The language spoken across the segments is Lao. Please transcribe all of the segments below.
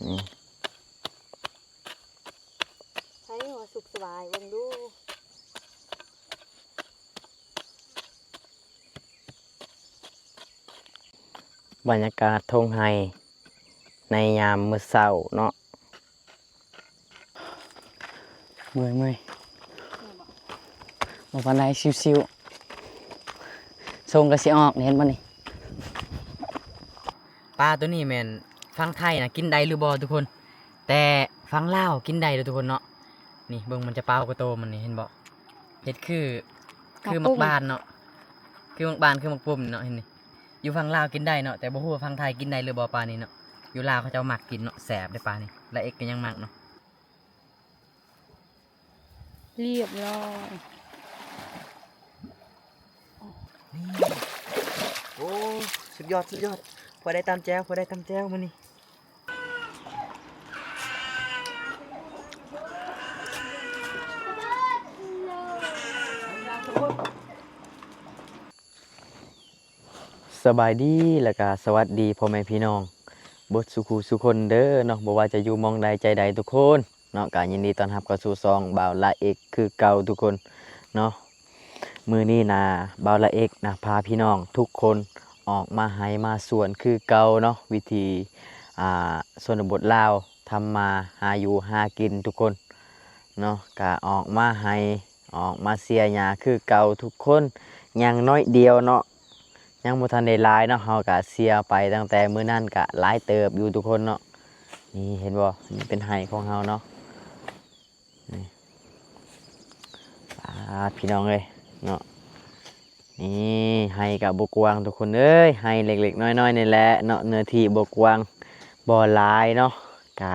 ນີ້ ໃຜວ່າສຸກສະບາຍ ເບິ່ງດູ. ບັນຍາກາດທົ່ງໄຮ່ໃນຍາມມື້ເຊົ້າເນາະ. ເມື່ອຍ ເມື່ອຍ ບໍ່ປານໃດ ຊິວໆ ຊົງກໍຊິອອກ ເຫັນບໍ່ນີ້? ປາໂຕນີ້ແມ່ນຝັ່ງໄທນະກິນໄດ້ຫຼືບໍ່ທຸກຄົນ ແຕ່ຝັ່ງລາວກິນໄດ້ເດີທຸກຄົນເນາະ. ນີ້ເບິ່ງມັນຈະເປົ່າກະໂຕມັນນີ້ ເຫັນບໍ່? ເຮັດຄື ຄືໝາກບານເນາະ ຄືໝາກບານ ຄືໝາກປຸ້ມເນາະ. ເຫັນນີ້ ຢູ່ຝັ່ງລາວກິນໄດ້ເນາະ ແຕ່ບໍ່ຮູ້ວ່າຝັ່ງໄທກິນໄດ້ຫຼືບໍ່ປານີ້ເນາະ. ຢູ່ລາວເຂົາເຈົ້າມັກກິນເນາະ ແຊບເດ້ປານີ້ ລາເອັກກໍຍັງມັກເນາະ. ລຽບຮ້ອຍ. ນີ້ ໂອ້ ສຸດຍອດ ສຸດຍອດ ພໍໄດ້ຕຳແຈ່ວ ພໍໄດ້ຕຳແຈ່ວມື້ນີ້. ສະບາຍດີ ແລ້ວກະສະຫວັດດີພໍ່ແມ່ພີ່ນ້ອງເບິດສູ່ຄູ່ສູ່ຄົນເດີເນາະ ບໍ່ວ່າຈະຢູ່ໝ່ອງໃດໃຈໃດທຸກຄົນເນາະ. ກະຍິນດີຕ້ອນຮັບເຂົ້າສູ່ຊ່ອງບ່າວລາເອັກຄືເກົ່າທຸກຄົນເນາະ. ມື້ນີ້ນະ ບ່າວລາເອັກນະ ພາພີ່ນ້ອງທຸກຄົນອອກມາໄຮ່ມາສວນຄືເກົ່າເນາະ ວິຖີ ອ່າ ຊົນນະບົດລາວ ທຳມາຫາຢູ່ຫາກິນທຸກຄົນເນາະ. ກະອອກມາໄຮ່ ອອກມາເສຍຫຍ້າຄືເກົ່າທຸກຄົນ ຍັງໜ້ອຍດຽວເນາະ ຍັງບໍ່ທັນໄດ້ຫຼາຍເນາະ. ເຮົາກະເສຍໄປຕັ້ງແຕ່ມື້ນັ້ນກະຫຼາຍເຕີບຢູ່ທຸກຄົນເນາະ. ນີ້ເຫັນບໍ່? ນີ້ເປັນໄຮ່ຂອງເຮົາເນາະ. ນີ້ ປາດ ພີ່ນ້ອງເອີຍເນາະ. ນີ້ໄຮ່ກະບໍ່ກວ້າງທຸກຄົນເອີຍ ໄຮ່ເລັກໆນ້ອຍໆນີ້ແຫຼະເນາະ ເນື້ອທີ່ບໍ່ກວ້າງບໍ່ຫຼາຍເນາະ. ກະ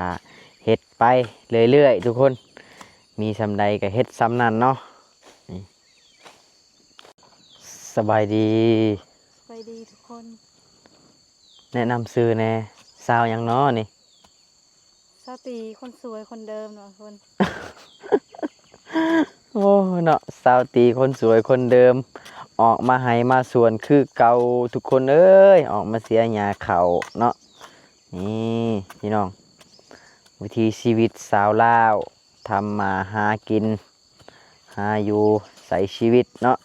ເຮັດໄປເລື້ອຍໆທຸກຄົນ ມີສ່ຳໃດກະເຮັດສ່ຳນັ້ນເນາະ. ນີ້ ສະບາຍດີ ສະບາຍດີທຸກຄົນ. ແນະນຳຊື່ແດ່ ສາວຫຍັງນໍນີ້? ສາວຕີ ຄົນສວຍຄົນເດີມເນາະທຸກຄົນ. ໂອ້ເນາະ ສາວຕີຄົນສວຍຄົນເດີມ ອອກມາໄຮ່ມາສວນຄືເກົ່າທຸກຄົນເອີຍ ອອກມາເສຍຫຍ້າເຂົ້າເນາະ. ນີ້ພີ່ນ້ອງ ວິຖີຊີວິດຊາວລາວ ທຳມາຫາກິນ ຫາຢູ່ໃຊ້ຊີວິດເນາະ.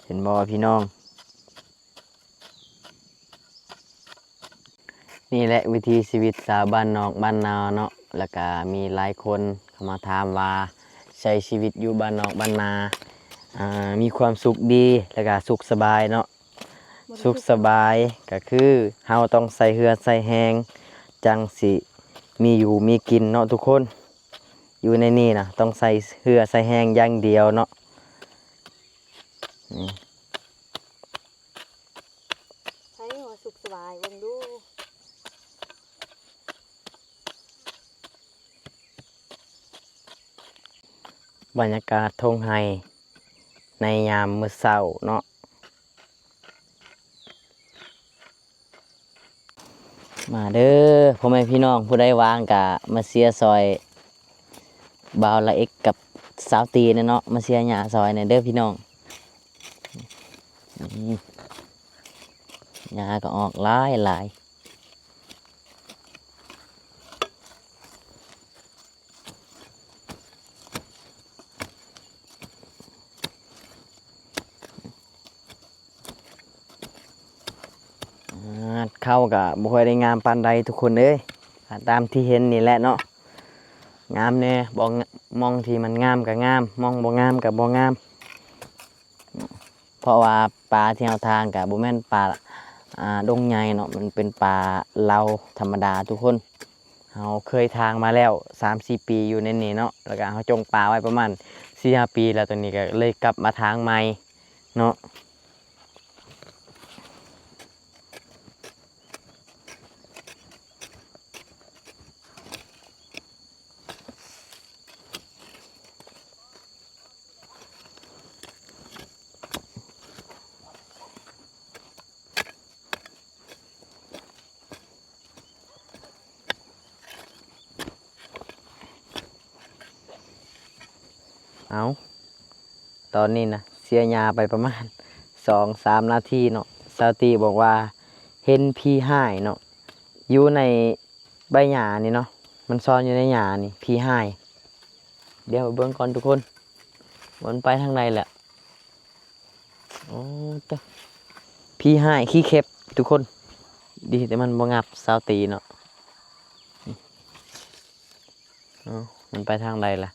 ເຫັນບໍ່ພີ່ນ້ອງ? ນີ້ແຫຼະວິຖີຊີວິດຊາວບ້ານນອກບ້ານນາເນາະ ແລ້ວກະມີຫຼາຍຄົນເຂົ້າມາຖາມວ່າ ໃຊ້ຊີວິດຢູ່ບ້ານນອກບ້ານນາ ອ່າ ມີຄວາມສຸກດີ ແລ້ວກະສຸກສະບາຍເນາະ. ສຸກສະບາຍກະຄືເຮົາຕ້ອງໃຊ້ເຫື່ອໃຊ້ແຮງ ຈັ່ງຊິມີຢູ່ມີກິນເນາະທຸກຄົນ. ຢູ່ໃນນີ້ນະ ຕ້ອງໃຊ້ເຫື່ອໃຊ້ແຮງຢ່າງດຽວເນາະ. ນີ້ ໃຜວ່າສຸກສະບາຍ ເບິ່ງດູ. ບັນຍາກາດທົ່ງໄຮ່ໃນຍາມມື້ເຊົ້າເນາະ. ມາເດີພໍ່ແມ່ພີ່ນ້ອງ ຜູ້ໃດວ່າງກະມາເຊຍຊ່ອຍບ່າວລາເອັກກັບສາວຕີແດ່ເນາະ ມາເຊຍຫຍ້າຊ່ອຍແດ່ເດີພີ່ນ້ອງ. ນີ້ ຫຍ້າກໍອອກຫຼາຍໆ. ອາ ເຂົ້າກະບໍ່ຄ່ອຍໄດ້ງາມປານໃດທຸກຄົນເອີຍ ຕາມທີ່ເຫັນນີ້ແຫຼະເນາະ. ງາມແດ່ ບໍ່ ໝ່ອງທີ່ມັນງາມກະງາມ ໝ່ອງບໍ່ງາມກະບໍ່ງາມ. ເພາະວ່າປາທີ່ເຮົາຖາງກະບໍ່ແມ່ນປາ ອ່າ ດົງໃຫຍ່ເນາະ ມັນເປັນປາເລົາທຳມະດາທຸກຄົນ. ເຮົາເຄີຍຖາງມາແລ້ວສາມສີ່ປີຢູ່ໃນນີ້ເນາະ ແລ້ວກະເຮົາຈົ່ງປາໄວ້ປະມານສີ່ຫ້າປີແລ້ວ ຕອນນີ້ກະເລີຍກັບມາຖາງໃໝ່ເນາະ. ເອົາ ຕອນນີ້ນະ ເສຍຫຍ້າໄປປະມານສອງສາມນາທີເນາະ ສາວຕີບອກວ່າເຫັນຜີຮ້າຍເນາະ. ຢູ່ໃນໃບຫຍ້ານີ້ເນາະ ມັນຊອນຢູ່ໃນຫຍ້ານີ້ ຜີຮ້າຍ. ດຽວເບິ່ງກ່ອນທຸກຄົນ ວ່າມັນໄປທາງໃດແຫຼະ. ໂອ້ຕະ ຜີຮ້າຍຂີ້ເຂັບທຸກຄົນ. ດີແຕ່ມັນບໍ່ງັບຊາວຕີເນາະ. ເອົ້າ ມັນໄປທາງໃດລະ?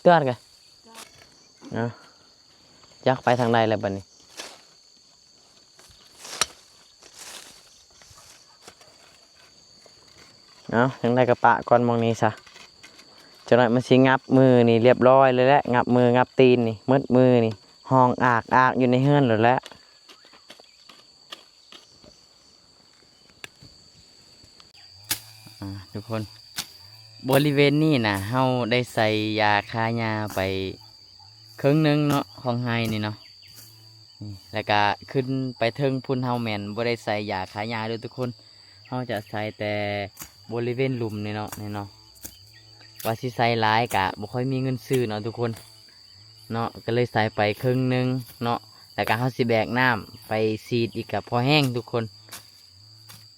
ເຕືອນກະ ເອົ້າ ຈັກໄປທາງໃດແລ້ວບັດນີ້. ເອົ້າ ຈັ່ງໃດກະປະກ່ອນໝ່ອງນີ້ຊະ. ຈັກໜ້ອຍມັນຊິງັບມືນີ້ລຽບຮ້ອຍເລີຍແຫຼະ ງັບມືງັບຕີນນີ້ໝົດມື້ນີ້ ຮ້ອງອາກໆຢູ່ໃນເຮືອນໂລດແຫຼະ. ອ່າ ທຸກຄົນ ບໍລິເວນນີ້ນະ ເຮົາໄດ້ໃສ່ຢາຂ້າຫຍ້າໄປເຄິ່ງໜຶ່ງເນາະ ຂອງໄຮ່ນີ້ເນາະ. ນີ້ ແລ້ວກະຂຶ້ນໄປເທິງພຸ້ນ ເຮົາແມ່ນບໍ່ໄດ້ໃສ່ຢາຂ້າຫຍ້າເດີທຸກຄົນ. ເຮົາຈະໃສ່ແຕ່ບໍລິເວນລຸ່ມນີ້ເນາະ ນີ້ເນາະ. ວ່າຊິໃສ່ຫຼາຍກະບໍ່ຄ່ອຍມີເງິນຊື້ເນາະທຸກຄົນ. ເນາະ ກໍເລີຍໃສ່ໄປເຄິ່ງໜຶ່ງເນາະ ແລ້ວກໍເຮົາຊິແບກນ້ຳໄປສີດອີກກໍພໍແຮງທຸກຄົນ.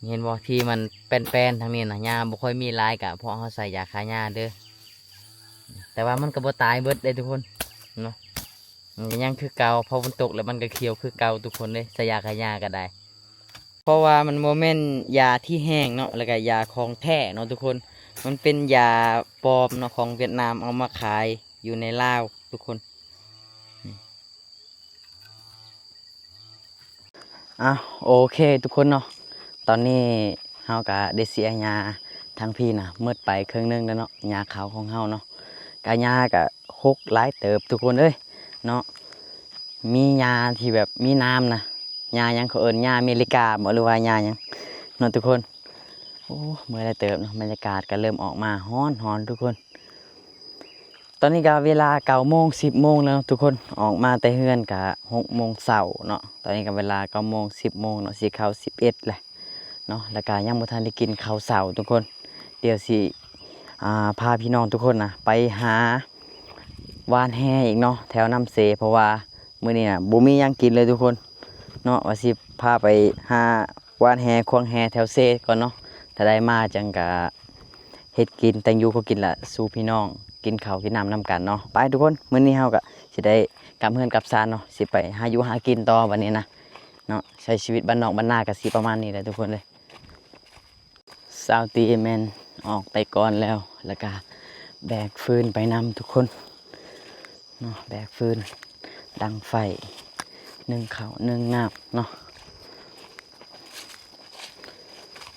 ເຫັນບໍ່ ທີ່ມັນແປ້ນໆທາງນີ້ນະ ຫຍ້າບໍ່ຄ່ອຍມີຫຼາຍ ກໍເພາະເຮົາໃສ່ຢາຂ້າຫຍ້າເດີ. ແຕ່ວ່າມັນກໍບໍ່ຕາຍເບິດເດ້ທຸກຄົນເນາະ ມັນກໍຍັງຄືເກົ່າ ພໍຝົນຕົກແລ້ວມັນກໍຂຽວຄືເກົ່າທຸກຄົນເດ້ ໃສ່ຢາຂ້າຫຍ້າກໍໄດ້. ເພາະວ່າມັນບໍ່ແມ່ນຢາທີ່ແຫ້ງເນາະ ແລ້ວກະຢາຂອງແທ້ເນາະທຸກຄົນ. ມັນເປັນຢາປອມເນາະ ຂອງຫວຽດນາມເອົາມາຂາຍຢູ່ໃນລາວທຸກຄົນ. ອ່ະ ໂອເຄທຸກຄົນເນາະ ຕອນນີ້ເຮົາກະໄດ້ເສຍຫຍ້າທາງພີ້ນະ ໝົດໄປເຄິ່ງໜຶ່ງແລ້ວເນາະ ຫຍ້າເຂົ້າຂອງເຮົາເນາະ. ກະຫຍ້າກະຮົກຫຼາຍເຕີບທຸກຄົນເອີຍເນາະ. ມີຫຍ້າທີ່ແບບມີໜາມນະ ຫຍ້າຫຍັງເຂົາເອີ້ນ ຫຍ້າອາເມລິກາບໍ ຫຼືວ່າຫຍ້າຫຍັງເນາະທຸກຄົນ. ໂອ້ ເມື່ອຍຫຼາຍເຕີບເນາະ. ບັນຍາກາດກໍເລີ່ມອອກມາຮ້ອນໆທຸກຄົນ. ຕອນນີ້ກໍເວລາເກົ້າໂມງ ສິບໂມງແລ້ວເນາະທຸກຄົນ. ອອກມາແຕ່ເຮືອນກໍຫົກໂມງເຊົ້າເນາະ. ຕອນນີ້ກໍເວລາເກົ້າໂມງ ສິບໂມງເນາະ ຊິເຂົ້າສິບເອັດແລ້ວເນາະ. ແລ້ວກໍຍັງບໍ່ທັນໄດ້ກິນເຂົ້າເຊົ້າທຸກຄົນ. ດຽວຊິ ອ່າ ພາພີ່ນ້ອງທຸກຄົນນະ ໄປຫາຫວ່ານແຫອີກເນາະ ແຖວນ້ຳເຊ ເພາະວ່າ ມື້ນີ້ນະ ບໍ່ມີຫຍັງກິນເລີຍທຸກຄົນເນາະ. ວ່າຊິພາໄປຫາຫວ່ານແຫ ຂວາງແຫແຖວເຊກ່ອນເນາະ. ຖ້າໄດ້ມາຈັ່ງກະເຮັດກິນ ແຕ່ງຢູ່ກໍກິນລະສູ່ພີ່ນ້ອງກິນເຂົ້າກິນນ້ຳນຳກັນເນາະ. ໄປທຸກຄົນ ມື້ນີ້ເຮົາກະຊິໄດ້ກັບເຮືອນກັບຊານເນາະ ຊິໄປຫາຢູ່ຫາກິນຕໍ່ບັດນີ້ນະເນາະ. ໃຊ້ຊີວິດບ້ານນອກບ້ານນາກະຊິປະມານນີ້ແຫຼະທຸກຄົນເອີຍ. ຊາວຕີແມ່ນອອກໄປກ່ອນແລ້ວ ແລ້ວກະແບກຟືນໄປນຳທຸກຄົນເນາະ. ແບກຟືນ ດັງໄຟ ໜຶ້ງເຂົ້າໜຶ້ງນ້ຳເນາະ.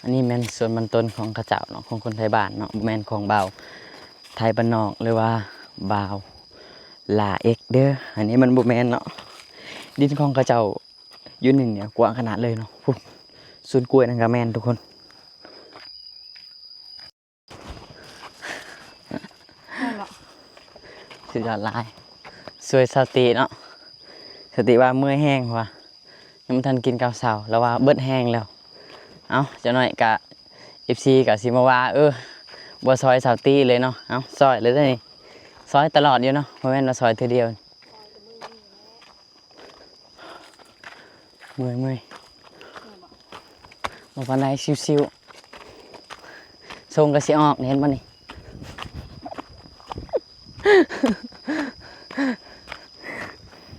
ອັນນີ້ແມ່ນສວນມັນຕົ້ນຂອງເຂົາເຈົ້າເນາະ ຂອງຄົນໄທບ້ານເນາະ ບໍ່ແມ່ນຂອງບ່າວໄທບ້ານນອກ ຫຼືວ່າບ່າວຫຼ້າເອັກເດີ. ອັນນີ້ມັນບໍ່ແມ່ນເນາະ ດິນຂອງເຂົາເຈົ້າ ຢູ່ນີ້ນີ້ກວ້າງຂະໜາດເລີຍເນາະ. ພຸ້ນ ສວນກ້ວຍນັ້ນກໍແມ່ນທຸກຄົນ. ສຸດຍອດຫຼາຍ ຊ່ວຍສາວຕິເນາະ. ສາວຕິວ່າເມື່ອຍແຮງວ່າ ຍັງບໍ່ທັນກິນເຂົ້າເຊົ້າ ລາວວ່າເບິດແຮງແລ້ວ. ເອົ້າ ຈັກໜ້ອຍກະ ເອັຟຊີ ກະຊິມາວ່າ ເອີ ບໍ່ຊ່ອຍສາວຕິເລີຍເນາະ. ເອົ້າ ຊ່ອຍເລີຍເດີນີ້ ຊ່ອຍຕະຫຼອດຢູ່ເນາະ ບໍ່ແມ່ນວ່າຊ່ອຍເທື່ອດຽວ. ເມື່ອຍ ເມື່ອຍ ບໍ່ປານໃດ ຊິວໆ ຊົງກໍຊິອອກ ເຫັນບໍ່ນີ້.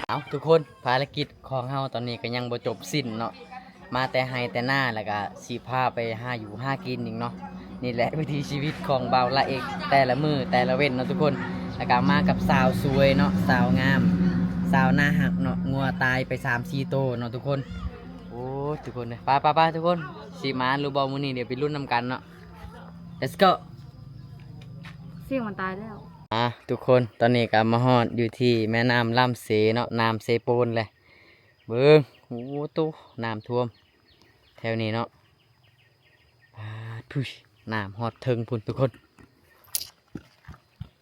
ເອົາ ທຸກຄົນ ພາລະກິດຂອງເຮົາຕອນນີ້ກໍຍັງບໍ່ຈົບສິ້ນເນາະ. ມາແຕ່ໄຮ່ແຕ່ນາ ແລ້ວກະຊິພາໄປຫາຢູ່ຫາກິນອີກເນາະ. ນີ້ແຫຼະວິຖີຊີວິດຂອງບ່າວລະເອກ ແຕ່ລະມື້ແຕ່ລະເວັນເນາະທຸກຄົນ. ແລ້ວກະມາກັບສາວສວຍເນາະ ສາວງາມ ສາວໜ້າຮັກເນາະ. ງົວຕາຍໄປສາມສີ່ໂຕເນາະທຸກຄົນ. ໂອ້ ທຸກຄົນເດີ ໄປໆໆ ທຸກຄົນ ຊິໝານຫຼືບໍ່ມື້ນີ້ ດຽວໄປລຸ້ນນຳກັນເນາະ. Let's go. ສຽງມັນຕາຍແລ້ວ. ອ່າ ທຸກຄົນ ຕອນນີ້ກໍມາຮອດຢູ່ທີ່ແມ່ນ້ຳລຳເຊເນາະ ນ້ຳເຊໂປນແຫຼະ. ເບິ່ງ ໂອ້ໂຕ ນ້ຳຖ້ວມແຖວນີ້ເນາະ. ປາດ ພຸ້ຍ ນ້ຳຮອດເທິງພຸ້ນທຸກຄົນ.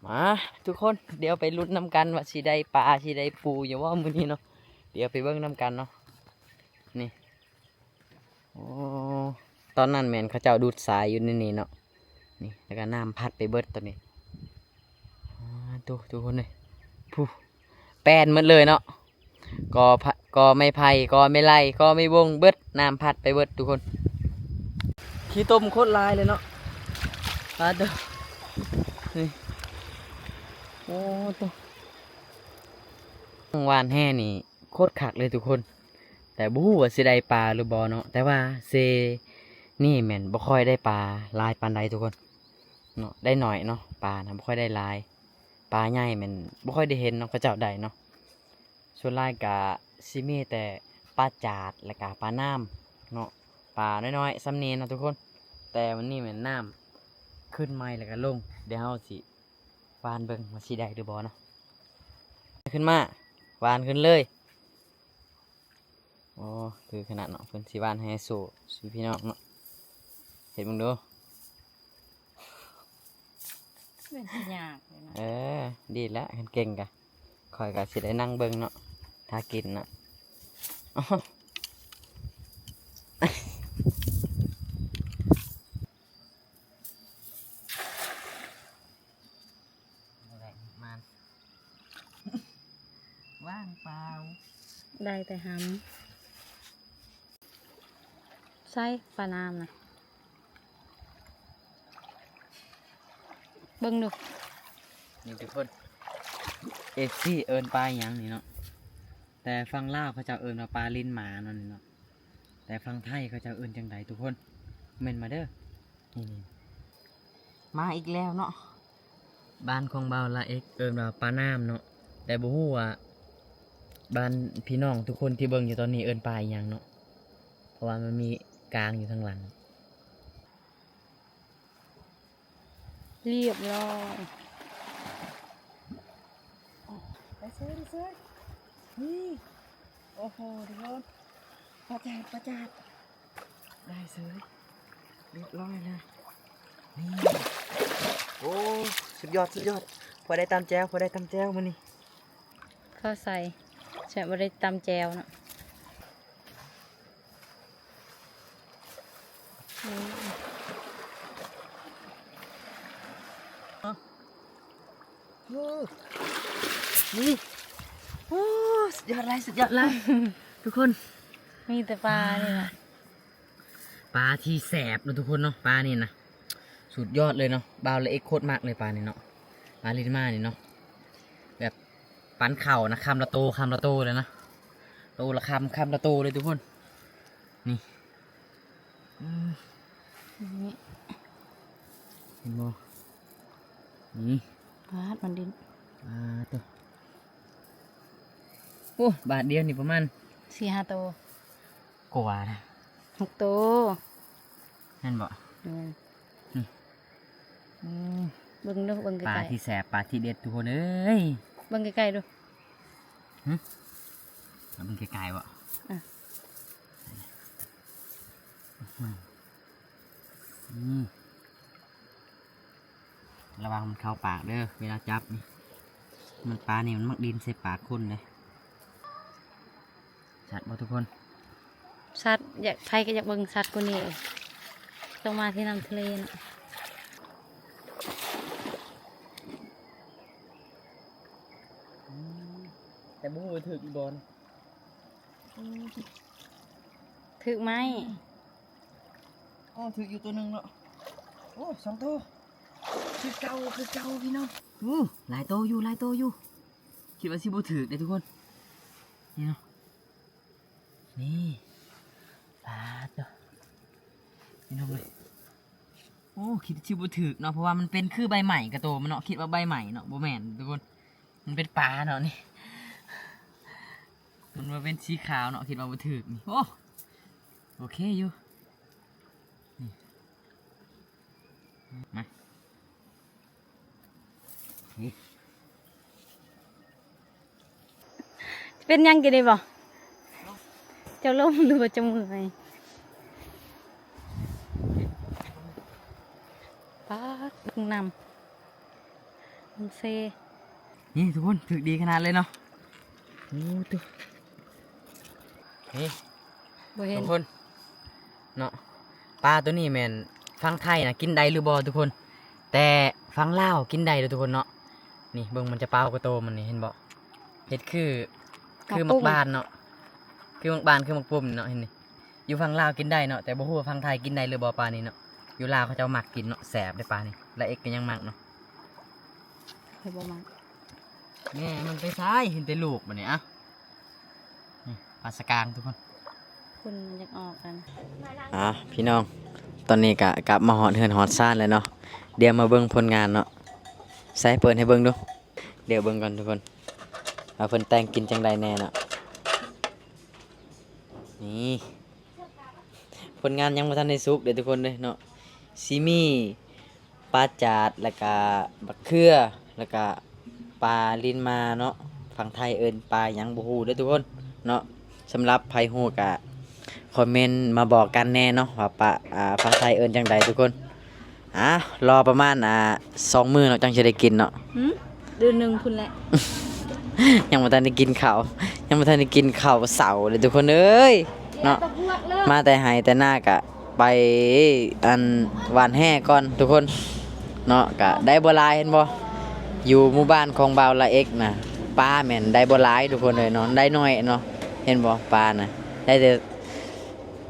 ມາທຸກຄົນ ດຽວໄປລຸ້ນນຳກັນວ່າຊິໄດ້ປາ ຊິໄດ້ປູຢູ່ບໍ່ມື້ນີ້ເນາະ. ດຽວໄປເບິ່ງນຳກັນເນາະ. ນີ້ ໂອ້ ຕອນນັ້ນແມ່ນເຂົາເຈົ້າດູດຊາຍຢູ່ໃນນີ້ເນາະ. ນີ້ ແລ້ວກໍນ້ຳພັດໄປເບິດຕອນນີ້. ອ່າ ໂຕ ທຸກຄົນເອີຍ ພຸ້ນ ແປ້ນໝົດເລີຍເນາະ. ກໍພະ ກໍໄມ້ໄຜ່ ກໍໄມ້ໄລ່ ກໍໄມ້ບົງ ເບິດ ນ້ຳພັດໄປເບິດທຸກຄົນ. ຂີ້ຕົມໂຄດຫຼາຍເລີຍເນາະ ປາໂຕ ນີ້ ໂອ້ໂຕ ຫວ່ານແຫນີ້ໂຄດຄັກເລີຍທຸກຄົນ ແຕ່ບໍ່ຮູ້ວ່າຊິໄດ້ປາຫຼືບໍ່ເນາະ. ແຕ່ວ່າເຊນີ້ແມ່ນບໍ່ຄ່ອຍໄດ້ປາຫຼາຍປານໃດທຸກຄົນເນາະ ໄດ້ໜ້ອຍເນາະ ປານະບໍ່ຄ່ອຍໄດ້ຫຼາຍ. ປາໃຫຍ່ແມ່ນບໍ່ຄ່ອຍໄດ້ເຫັນເນາະ ເຂົາເຈົ້າໄດ້ເນາະ. ສ່ວນຫຼາຍກະຊິມີແຕ່ປາຈາດ ແລ້ວກະປານ້ຳເນາະ ປານ້ອຍໆສ່ຳນີ້ເນາະທຸກຄົນ. ແຕ່ມື້ນີ້ແມ່ນນ້ຳຂຶ້ນໃໝ່ ແລ້ວກະລົງ ດຽວເຮົາຊິຫວ່ານເບິ່ງວ່າຊິໄດ້ຫຼືບໍ່ເນາະ. ຂຶ້ນມາ ຫວ່ານຂຶ້ນເລີຍ. ໂອ້ ຄືຂະໜາດເນາະ ເພິ່ນຊິຫວ່ານໃຫ້ໂຊສູ່ພີ່ນ້ອງເນາະ ເຮັດເບິ່ງດູ. ເປັນຍາກເລີຍເນາະ ເອີ ດີແລ້ວ ຄັນເກັ່ງກະ ຂ້ອຍກະຊິໄດ້ນັ່ງເບິ່ງເນາະ ຖ້າກິນເນາະ. ບໍ່ໄດ້ມັນ ວ່າງເປົ່າ ໄດ້ແຕ່ຫຳ. ໃສ່ປານ້ຳນະ ເບິ່ງດູ ນີ້ທຸກຄົນ ເອັຟຊີ ເອີ້ນປາອີ່ຫຍັງນີ້ເນາະ. ແຕ່ຝັ່ງລາວເຂົາເຈົ້າເອີ້ນວ່າປາລີນໝາເນາະນີ້ເນາະ ແຕ່ຝັ່ງໄທເຂົາເຈົ້າເອີ້ນຈັ່ງໃດທຸກຄົນ ຄອມເມັນມາເດີ. ນີ້ໆ ມາອີກແລ້ວເນາະ ບ້ານຂອງບ່າວລາເອັກເອີ້ນວ່າປານ້ຳເນາະ. ແຕ່ບໍ່ຮູ້ວ່າບ້ານພີ່ນ້ອງທຸກຄົນທີ່ເບິ່ງຢູ່ຕອນນີ້ເອີ້ນປາອີ່ຫຍັງເນາະ ເພາະວ່າມັນມີກາງຢູ່ທາງຫຼັງ. ລຽບຮ້ອຍ ໄປເຊີຍ ໄປເຊີຍ ນີ້ ໂອ້ໂຫ ທຸກຄົນ ປາຈາດ ປາຈາດ ໄດ້ເຊີຍ ລຽບຮ້ອຍແລ້ວ ນີ້. ໂອ້ ສຸດຍອດ ສຸດຍອດ ພໍໄດ້ຕຳແຈ່ວ ພໍໄດ້ຕຳແຈ່ວມື້ນີ້. ເຂົ້າໃສ່ ແຊະ ບໍ່ໄດ້ຕຳແຈ່ວເນາະ. ໂອ້ ນີ້ ໂອ້ ສຸດຍອດຫຼາຍ ສຸດຍອດຫຼາຍ ທຸກຄົນ ມີແຕ່ປານີ້ລະ ປາທີ່ແຊບເນາະທຸກຄົນເນາະ. ປານີ້ນະ ສຸດຍອດເລີຍເນາະ ບ່າວລາເອັກໂຄດມັກເລີຍປານີ້ເນາະ ປາລີນມານີ້ເນາະ. ແບບປັນເຂົ້ານະ ຄຳລະໂຕ ຄຳລະໂຕເລີຍນະ ໂຕລະຄຳ ຄຳລະໂຕເລີຍທຸກຄົນ. ນີ້ ນີ້ ເຫັນບໍ່ ນີ້ ປາດມັນດິ້ນ ປາດໂຕ ໂອ້ ບາດດຽວນີ້ປະມານສີ່ຫ້າໂຕ ກວ່ານະ ຫົກໂຕ ແມ່ນບໍ່? ແມ່ນ ນີ້ ອືມ ເບິ່ງດູ ເບິ່ງໃກ້ໆ ປາທີ່ແຊບ ປາທີ່ເດັດທຸກຄົນເອີຍ ເບິ່ງໃກ້ໆດູ. ຫຶ ເອົາເບິ່ງໃກ້ໆບໍ່? ອືມ ອືມ ລະວັງມັນເຂົ້າປາກເດີ ເວລາຈັບນີ້ ມັນ ປານີ້ມັນມັກດິ້ນໃສ່ປາກຄົນເດ້. ຊັດບໍ່ທຸກຄົນ? ຊັດ ຢາກ ໃຜກໍຢາກເບິ່ງຊັດກວ່ານີ້ ຕ້ອງມາທີ່ນ້ຳທະເລເນາະ. ອືມ ແຕ່ບໍ່ຮູ້ວ່າຖືກອີ່ບໍ່ນະ. ອືມ ຖືກໄມ້. ອໍ ຖືກຢູ່ໂຕໜຶ່ງເນາະ. ໂອ້ ສອງໂຕ ຄືເກົ່າ ຄືເກົ່າພີ່ນ້ອງ. ໂອ້ ຫຼາຍໂຕຢູ່ ຫຼາຍໂຕຢູ່. ຄິດວ່າຊິບໍ່ຖືກເດ້ທຸກຄົນ. ນີ້ເນາະ ນີ້ ປາດໂຕ ພີ່ນ້ອງເອີຍ. ໂອ້ ຄິດຊິບໍ່ຖືກເນາະ ເພາະວ່າມັນເປັນຄືໃບໄມ້ກະໂຕມັນເນາະ. ຄິດວ່າໃບໄມ້ເນາະ ບໍ່ແມ່ນທຸກຄົນ ມັນເປັນປາເນາະນີ້. ມັນມາເປັນສີຂາວເນາະ ຄິດວ່າບໍ່ຖືກນີ້. ໂອ້ ໂອເຄຢູ່ນີ້. ມາ ນີ້ ເປັນຫຍັງກິນໄດ້ບໍ່? ເຈົ້າລົມຫຼືວ່າເຈົ້າເມື່ອຍ? ປາດ ເບິ່ງນ້ຳ ມັນເຊ. ນີ້ທຸກຄົນ ຖືກດີຂະໜາດເລີຍເນາະ. ໂອ້ ໂຕ ນີ້ ບໍ່ເຫັນ ທຸກຄົນເນາະ. ປາໂຕນີ້ແມ່ນຝັ່ງໄທນະກິນໄດ້ຫຼືບໍ່ທຸກຄົນ ແຕ່ຝັ່ງລາວກິນໄດ້ເດີທຸກຄົນເນາະ. ນີ້ເບິ່ງ ມັນຈະເປົ່າກະໂຕມັນນີ້ ເຫັນບໍ່? ເຮັດຄື ຄືໝາກບານເນາະ. ຄືໝາກບານ ຄືໝາກປຸ້ມເນາະ ເຫັນນີ້. ຢູ່ຝັ່ງລາວກິນໄດ້ເນາະ ແຕ່ບໍ່ຮູ້ວ່າຝັ່ງໄທກິນໄດ້ຫຼືບໍ່ປານີ້ເນາະ. ຢູ່ລາວເຂົາເຈົ້າມັກກິນເນາະ ແຊບເດ້ປານີ້. ລາເອັກກໍຍັງມັກເນາະ. ຂ້ອຍບໍ່ມັກ. ແມ່ມັນໄປໃສ? ເຫັນແຕ່ລູກບັດນີ້. ເອົ້າ ນີ້ປາສະກາງທຸກຄົນ. ຄົນມັນຢາກອອກກັນ. ອ່າ ພີ່ນ້ອງ ຕອນນີ້ກະກັບມາຮອດເຮືອນຮອດຊານແລ້ວເນາະ. ດຽວມາເບິ່ງຜົນງານເນາະ. ໃສ່ເປີດໃຫ້ເບິ່ງດູ. ດຽວເບິ່ງກ່ອນທຸກຄົນ ວ່າເພິ່ນແຕ່ງກິນຈັ່ງໃດແດ່ເນາະ. ນີ້ ຜົນງານຍັງບໍ່ທັນໄດ້ສຸກເດ້ທຸກຄົນເດ້ເນາະ. ຊິມີປາຈາດ ແລ້ວກະບັກເຂືອ ແລ້ວກະປາລິນມາເນາະ. ຝັ່ງໄທເອີ້ນປາຫຍັງບໍ່ຮູ້ເດ້ທຸກຄົນເນາະ. ສຳລັບໃຜຮູ້ກະຄອມເມັນມາບອກກັນແດ່ເນາະ ວ່າປາ ອ່າ ຝັ່ງໄທເອີ້ນຈັ່ງໃດທຸກຄົນ. ອ່າ ລໍປະມານ ອ່າ ສອງມື້ເນາະ ຈັ່ງຊິໄດ້ກິນເນາະ. ຫືມ ເດືອນໜຶ່ງພຸ້ນແຫຼະ. ຍັງບໍ່ທັນໄດ້ກິນເຂົ້າ ຍັງບໍ່ທັນໄດ້ກິນເຂົ້າເຊົ້າເລີຍທຸກຄົນເອີຍເນາະ. ມາແຕ່ໄຮ່ແຕ່ນາກະໄປ ອັນ ຫວ່ານແຮ່ກ່ອນທຸກຄົນເນາະ. ກະໄດ້ບໍ່ຫຼາຍ ເຫັນບໍ່? ຢູ່ໝູ່ບ້ານຂອງບ່າວລາເອັກນະ ປາແມ່ນໄດ້ບໍ່ຫຼາຍທຸກຄົນເອີຍເນາະ. ໄດ້ໜ້ອຍເນາະ ເຫັນບໍ່? ປານະ ໄດ້ແຕ່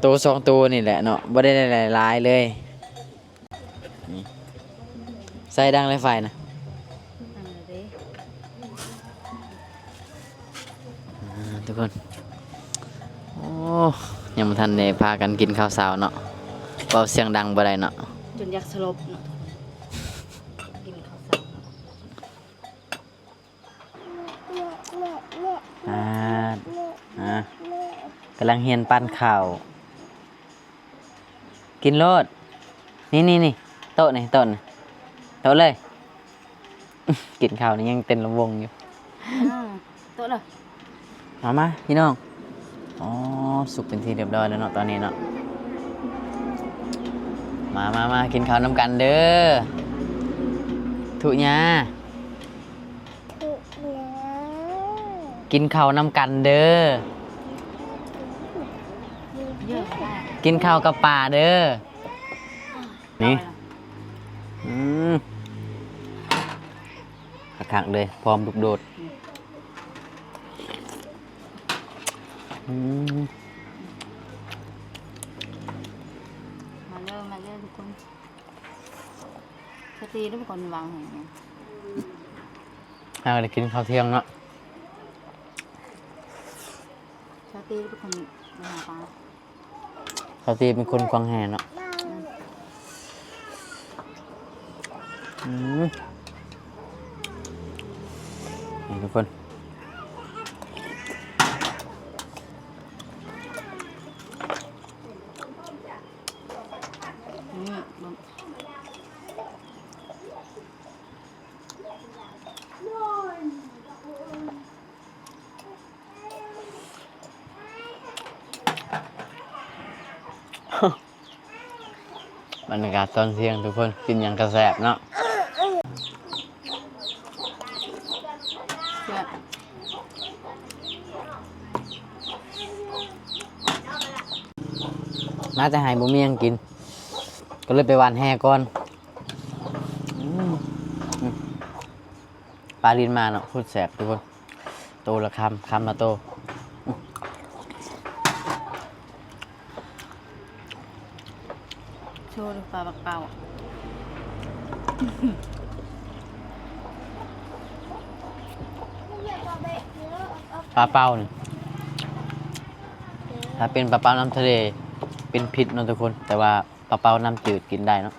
ໂຕສອງໂຕນີ້ແຫຼະເນາະ ບໍ່ໄດ້ຫຼາຍໆເລີຍ. ນີ້ ໃສ່ດັງແລ້ວໄຟນະ. ອ່າ ທຸກຄົນ ໂອ້ ຍັງບໍ່ທັນໄດ້ພາກັນກິນເຂົ້າເຊົ້າເນາະ. ເວົ້າສຽງດັງບໍ່ໄດ້ເນາະ ຈົນຢາກສະຫຼົບເນາະ. ກິນເຂົ້າເຊົ້າເນາະ. ອ່າ ອ່າ ກຳລັງຮຽນປັ້ນເຂົ້າ. ກິນໂລດ. ນີ້ໆໆ ໂຕະນີ້ ໂຕະນີ້ ໂຕະເລີຍ. ກິນເຂົ້ານີ້ຍັງເຕັ້ນລຳວົງຢູ່. ອ່າ ໂຕະເລີຍ. ມາ ມາ ພີ່ນ້ອງ. ອໍ ສຸກເປັນທີ່ຮຽບຮ້ອຍແລ້ວເນາະ ຕອນນີ້ເນາະ. ມາ ມາ ມາ ກິນເຂົ້ານຳກັນເດີ ທຸຍາ. ກິນເຂົ້ານຳກັນເດີ. ກິນເຂົ້າກັບປາເດີ. ນີ້ ອືມ ຄັກໆເລີຍ ພ້ອມລູກໂດດ. ອືມ ມາເດີ ມາເດີທຸກຄົນ. ສະຕີເດີ ເປັນຄົນວາງໃຫ້. ເຮົາໄດ້ກິນເຂົ້າທ່ຽງເນາະ. ສະຕີເປັນຄົນໄປຫາປາ. ສະຕີເປັນຄົນຂວາງແຮ່ເນາະ. ອືມ ນີ້ທຸກຄົນ. ນີ້ເບິ່ງ. ບັນຍາກາດຕອນທ່ຽງທຸກຄົນ ກິນຫຍັງກະແຊບເນາະ. ແຊບ. ມາແຕ່ໄຮ່ບໍ່ມີຫຍັງກິນ ກໍເລີຍໄປຫວ່ານແຮ່ກ່ອນ. ອືມ ອືມ ປາລິນມາເນາະ ໂຄດແຊບທຸກຄົນ. ໂຕລະຄຳ ຄຳລະໂຕ. ໂຊດູປາບັກເປົ້າ. ປາເປົ້ານີ້ ຖ້າເປັນປາເປົ້ານ້ຳທະເລເປັນພິດເນາະທຸກຄົນ ແຕ່ວ່າປາເປົ້ານ້ຳຈືດກິນໄດ້ເນາະ.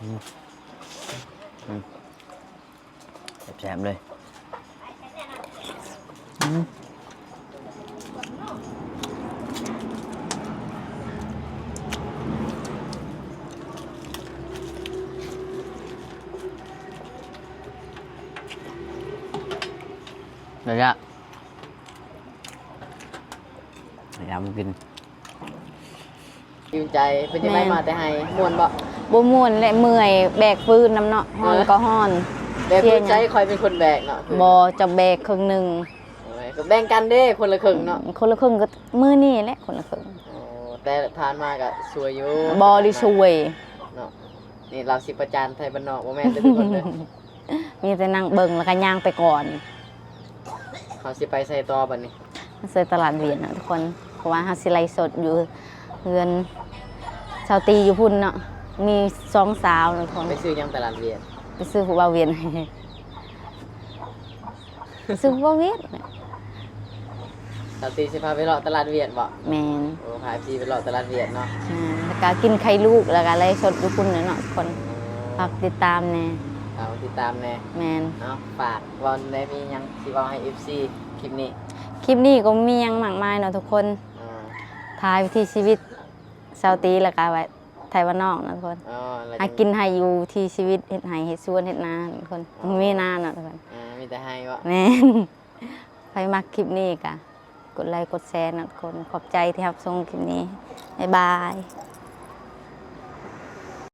ອືມ ອືມ ແຊບໆເລີຍ. ອືມ ໄດ້ລະ ຢາກກິນ. ຢູ່ໃຈເປັນຈັ່ງໃດ ແມ່ນ ມາແຕ່ໄຮ່ ມ່ວນບໍ່? ບໍ່ມ່ວນແຫຼະ ເມື່ອຍ ແບກຟືນນຳເນາະ ຮ້ອນ ເອີ ກໍຮ້ອນ. ແບກ ເສຍຫຍັງ? ໃຊ້ຂ້ອຍເປັນຄົນແບກເນາະ. ບໍ່ ເຈົ້າແບກເຄິ່ງໜຶ່ງ. ໂອ້ຍ ກໍແບ່ງກັນເດ້ ຄົນລະເຄິ່ງເນາະ. ອືມ ຄົນລະເຄິ່ງ ກໍມື້ນີ້ແຫຼະຄົນລະເຄິ່ງ. ໂອ້ ແຕ່ຜ່ານມາກໍຊ່ວຍຢູ່. ບໍ່ໄດ້ຊ່ວຍເນາະ. ນີ້ລາວຊິປະຈານໄທບ້ານນອກ ບໍ່ແມ່ນເດີທຸກຄົນເດີ. ມີແຕ່ນັ່ງເບິ່ງ ແລ້ວກໍຍ່າງໄປກ່ອນ. ເຮົາຊິໄປໃສຕໍ່ບັດນີ້? ເຮົາຊິໄປຕະຫຼາດວຽດເນາະທຸກຄົນ ເພາະວ່າເຮົາຊິໄລຟ໌ສົດຢູ່ເຮືອນສາວຕີຢູ່ພຸ້ນເນາະ. ມີສອງສາວເນາະທຸກຄົນ. ໄປຊື້ຫຍັງຕະຫຼາດວຽດ? ໄປຊື້ຜູ້ບ່າວວຽດ. ຊື້ຜູ້ບ່າວວຽດ. ສາວຕີຊິພາໄປເລາະຕະຫຼາດວຽດບໍ? ແມ່ນ. ໂອ້ ພາເອັຟຊີໄປເລາະຕະຫຼາດວຽດເນາະ. ແມ່ນ ແລ້ວກະກິນໄຂ່ລູກ ແລ້ວກະໄລຟ໌ສົດຢູ່ພຸ້ນແຫຼະເນາະທຸກຄົນ. ໂອ້ ຝາກຕິດຕາມແດ່ ຝາກຕິດຕາມແດ່. ແມ່ນ. ເອົາ ຝາກເວົ້າແດ່ ມີຫຍັງຊິເວົ້າໃຫ້ເອັຟຊີຄລິບນີ້? ຄລິບນີ້ກໍບໍ່ມີຫຍັງມາກມາຍເນາະທຸກຄົນ. ອ່າ ຖ່າຍວິຖີຊີວິດສາວຕີ ແລ້ວກະໄວ້ ໄທບ້ານນອກເນາະທຸກຄົນ. ອໍ ແລ້ວຫາກິນໃຫ້ຢູ່ທີ່ຊີວິດ ເຮັດໄຮ່ເຮັດສວນເຮັດນາທຸກຄົນ. ອໍ ບໍ່ມີນາເນາະທຸກຄົນ. ອ່າ ມີແຕ່ໄຮ່ບໍ? ແມ່ນ. ໃຜມັກຄລິບນີ້ກະກົດໄລກົດແຊເນາະທຸກຄົນ. ຂອບໃຈທີ່ຮັບຊົມຄລິບນີ້. ບາຍບາຍ.